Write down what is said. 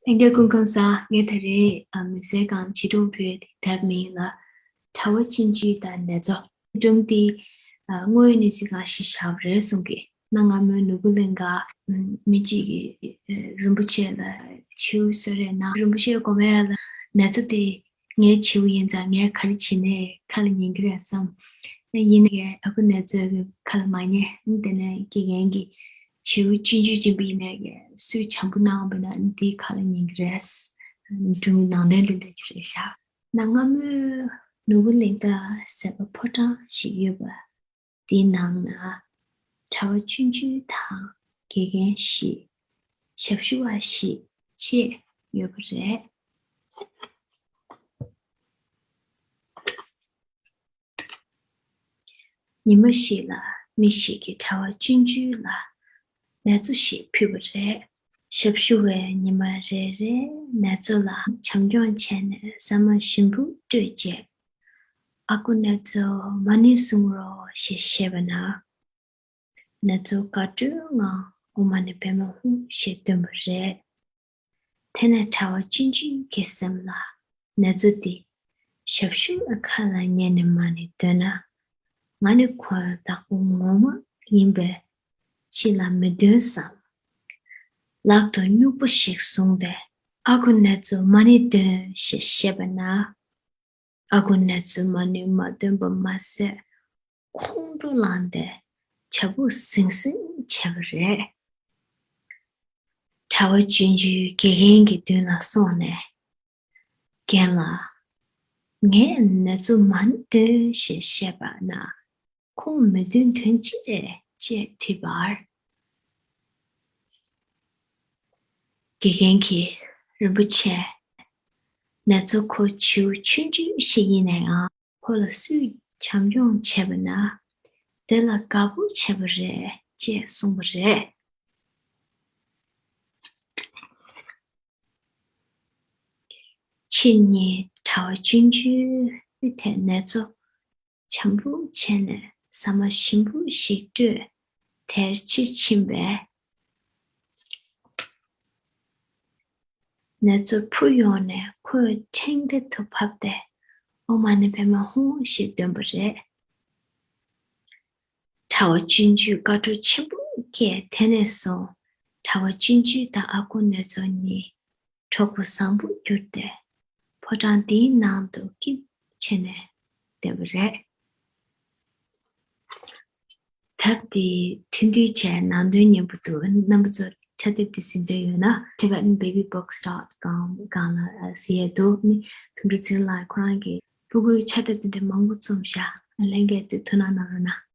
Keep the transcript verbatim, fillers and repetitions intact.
ལྷན་རྒྱས་སྐུ་ཁམས་བཟང་། ངས་ད་རེས་ཨ་མི་ཚེ་གང་བྱིས་སྒྲུང་བོད་དེ་དེབ་མིང་ལ་དྲ་བ་སྤྱོད་འཇུག་དང་ནེ་ཙོ། སྒྲུང་འདི་ཨ་དངོས་ཡོད་གནས་ཚུལ་སྒང་གཞི་བཞག་པ་རེད་གསུང་གི། གནའ་སྔ་མོའི་ནོར་བུ་གླིང་ག་མི་གཅིག་གིས་རིན་པོ་ཆེ་ལ་བྱིའུ་གསོ་རེས་གནང་། རིན་པོ་ཆེ་དགོངས་པ་ལ་ནེ་ཙོ་དེ་ངའི་བྱིའུ་ཡིན་ཙང་ངས་ག་རེ་བྱས་ནས་ཁ་ལ་ཉན་གྱི་རེད་བསམ། ཡིན་ནའི་ཨ་ཁུ་ནེ་ཙོ་གིས་ཁ་ལ་མ་ཉན། དེ་ནས་དགེ་རྒན་གྱིས་བྱིའུ་སྤྱོད་འཇུག་སྦྱིན་པ་ཡིན་ནའི་སུས་བྱམས་པོ་གནང་བ་ན་འདིའི་ཁ་ལ་ཉན་གྱི་རེད། སྒྲུང་ནང་དོན་འདི་འདྲ་ཅིག་རེད་ཤག་གནའ་སྔ་མོའི་ནོར་བུ་གླིང་ག་ཟེར་བའི་ཕོ་བྲང་ཞིག་ཡོད་པ། དེའི་ནང་ན་དྲ་བ་སྤྱོད་འཇུག་དང་དགེ་རྒན་བཞི། ཞབས་ཞུ་བ་བཞི་བཅས་ཡོད་པ་རེད། ཉི་མ་ཞིག་ལ་མི་ཞིག་གིས་དྲ་བ་སྤྱོད་འཇུག་ལ་ནེ་ཙོ་ཞིག་ཕུལ་བ་རེད། ཞབས་ཞུ་བས་ཉི་མ་རེ་རེར་ནེ་ཙོ་ལ་བྱམས་སྐྱོང་བྱས་ནས་ཟ་མ་ཞིམ་པོ་སྤྲོད་རྗེས། ཨ་ཁུ་ནེ་ཙོ་མ་ཎི་གསུང་རོགས་ཞེས་བཤད་པ་ན། ནེ་ཙོ་དགའ་སྤྲོའི་ངང་ཨོཾ་མ་ཎི་པདྨེ་ཧཱུྃ་ཞེས་འདོན་པ་རེད། དེ་ནས་དྲ་བ་སྤྱོད་འཇུག་གི་སེམས་ལ་ནེ་ཙོ་འདི་ཞབས་ཞུ་བའི་ཁ་ལ་ཉན་ནས་མ་ཎི་འདོན་ན། ང་ནི་ཁོའི་བདག་པོ་ངོ་མ་ཡིན་པས་ཕྱི་ལ་མི་འདོན་བསམ། ལག་ཏུ་སྨྱུག་པ་ཞིག་བཟུང་སྟེ། ཨ་ཁུ་ནེ་ཙོ་མ་ཎི་འདོན་ཞེས་བཤད་པ་ན། ཨ་ཁུ་ནེ་ཙོས་མ་ཎི་མ་འདོན་པ་མ་ཟད། ཁོང་ཁྲོ་ལངས་ཏེ་བྱ་སྤུ་ཟིང་ཟིང་བྱས་པ་རེད། དྲ་བ་སྤྱོད་འཇུག་དགེ་རྒན་གྱི་མདུན་ལ་སོང་ནས། རྒན་ལགས། ངས་ནེ་ཙོ་མ་ཎི་འདོན་ཞེས་བཤད་པ་ན། ཁོང་མི་འདོན་དོན་ཅི་རེད་ཅེས་དྲིས་པར། དགེ་རྒན་གྱིས། རིན་པོ་ཆེ། ནེ་ཙོ་ཁོ་བྱིའུ་ཆུང་ཆུང་ཞིག་ཡིན་ན་ཡང་། ཁོ་ལ་སུས་བྱམས་སྐྱོང་བྱས་པ་ན། དེ་ལ་དགའ་པོ་བྱས་པ་རེད་ཅེས་གསུངས་པ་རེད། ཕྱི་ཉིན་དྲ་བ་སྤྱོད་འཇུག་དེ་ནེ་ཙོ་བྱམས་པོ་བྱས་ནས་ཟ་མ་ཞིམ་པོ་ཞིག་སྤྲོད་དེར་ཕྱིར་ཕྱིན་པས། ནེ་ཙོ་འཕུར་ཡོང་ནས་ཁོའི་ཕྲེང་སྟེགས་སུ་བབས་ཏེ་ཨོཾ་མ་ཎི་པདྨེ་ཧཱུྃ་ཞེས་འདོན་པ་རེད། དྲ་བ་སྤྱོད་འཇུག་དགའ་སྤྲོ་ཆེན་པོ་སྐྱེས། དེ་ནས་བཟུང་དྲ་བ་སྤྱོད་འཇུག་དང་ཨ་ཁུ་ནེ་ཙོ་གཉིས་གྲོགས་པོ་བཟང་པོར་གྱུར་ཏེ། ཕོ་བྲང་འདིའི་ནང་དུ་སྐྱིད་པོ་བྱས་ནས་བསྡད་པ་རེད། དེབ་འདི་ཐུང་ཐུང་བྱས་ནང་དོན་སྙན་པོ་འདུག་རྣམ་པ་ཚོ་ཕྱག་དེབ་འདི་གཟིགས་འདོད་ཡོད་ན། Tibetan Baby Books dot com སྒང་ལ་གཟིགས་ཡས་འདུག་ནི་དོན་གྲུབ་ཚེ་རིང་ལགས་ཁོ་རང་གིས་ཕྲུ་གུའི་ཕྱག་དེབ་འདི་འདྲ་མང་པོ་རྩོམ་བཞག་ལྷན་རྒྱས་དེ་ཐུགས་སྣང་གནང་རོགས་གནང་།